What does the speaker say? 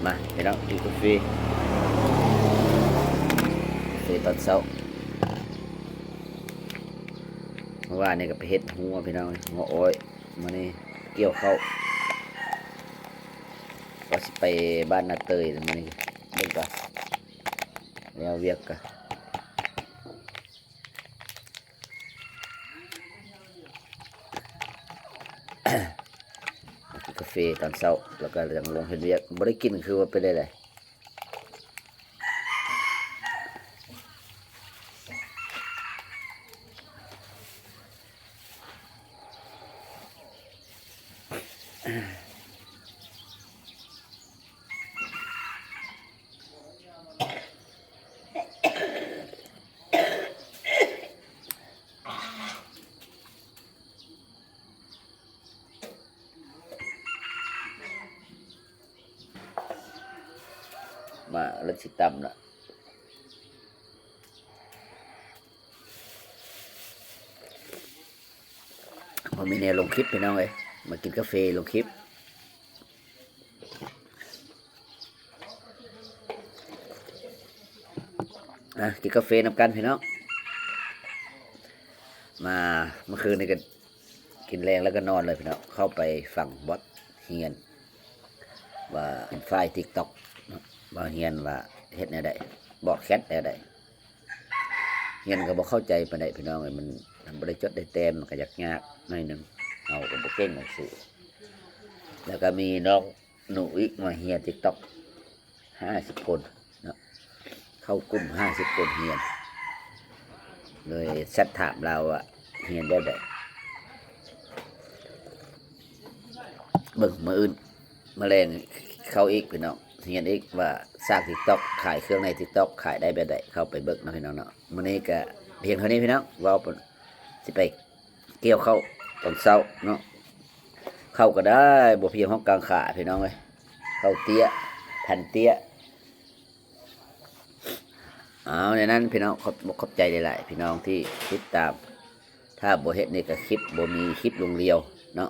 ມາພີ່ນ້ອງ ກິນກາເຟ ກາເຟຕອນເຊົ້າ. ເມື່ອວານນີ້ກໍໄປເຮັດຫົວພີ່ນ້ອງ ຫົວອ້ອຍ. ມື້ນີ້ກ່ຽວເຂົ້າ ວ່າຊິໄປບ້ານນາເຕີຍ ມື້ນີ້ເບິ່ງກ່ອນ ແລ້ວວຽກກະ ກິນກາເຟຕອນເຊົ້າ ແລ້ວກໍຍັງລົງເຮັດວຽກ. ບໍ່ໄດ້ກິນຄືວ່າເປັນໄດ້ໃດ. ມາ ເລີ່ມຊິຕຳລະ. ບໍ່ມີແນວລົງຄລິບພີ່ນ້ອງເອີຍ ມາກິນກາເຟລົງຄລິບ. ອ່ະ ກິນກາເຟນຳກັນພີ່ນ້ອງ. ມາ ເມື່ອຄືນນີ້ກໍກິນແລງແລ້ວກໍນອນເລີຍພີ່ນ້ອງ. ເຂົ້າໄປຟັງບອດຮຽນ ວ່າເປັນຝ່າຍຕິກຕັອກເນາະ ວ່າຮຽນວ່າເຮັດແນວໃດ ບອດແຄດແນວໃດ. ຮຽນກໍບໍ່ເຂົ້າໃຈປານໃດພີ່ນ້ອງເອີຍ ມັນ ມັນບໍ່ໄດ້ຈົດໄດ້ແຕ້ມ ມັນກໍຍາກໆໜ້ອຍໜຶ່ງ ເຮົາກໍບໍ່ເກັ່ງໜັງສື. ແລ້ວກໍມີນ້ອງໜູອີກມາຮຽນຕິກຕັອກ ຫ້າສິບຄົນເນາະ ເຂົ້າກຸ່ມຫ້າສິບຄົນຮຽນ ໂດຍແຊັດຖາມລາວວ່າຮຽນແບບໃດ. ເບິ່ງມື້ອື່ນ ມາແລງເຂົ້າອີກພີ່ນ້ອງ ຮຽນອີກວ່າສ້າງຕິກຕັອກ ຂາຍເຄື່ອງໃນຕິກຕັອກ ຂາຍໄດ້ແບບໃດ ເຂົ້າໄປເບິ່ງເນາະພີ່ນ້ອງເນາະ. ມື້ນີ້ກະພຽງເທົ່ານີ້ພີ່ນ້ອງ ເວົ້າ ຊິໄປກ່ຽວເຂົ້າຕອນເຊົ້າເນາະ. ເຂົ້າກໍໄດ້ບໍ່ພຽງຮອດກາງຂາພີ່ນ້ອງເອີຍ ເຂົ້າເຕ້ຍ ພັນເຕ້ຍ. ເອົາ ໃນນັ້ນພີ່ນ້ອງ ຂອບ ຂອບໃຈຫຼາຍໆ ພີ່ນ້ອງທີ່ຕິດຕາມ. ຖ້າບໍ່ເຮັດນີ້ກໍຄລິບ ບໍ່ມີຄລິບລົງລຽວເນາະ.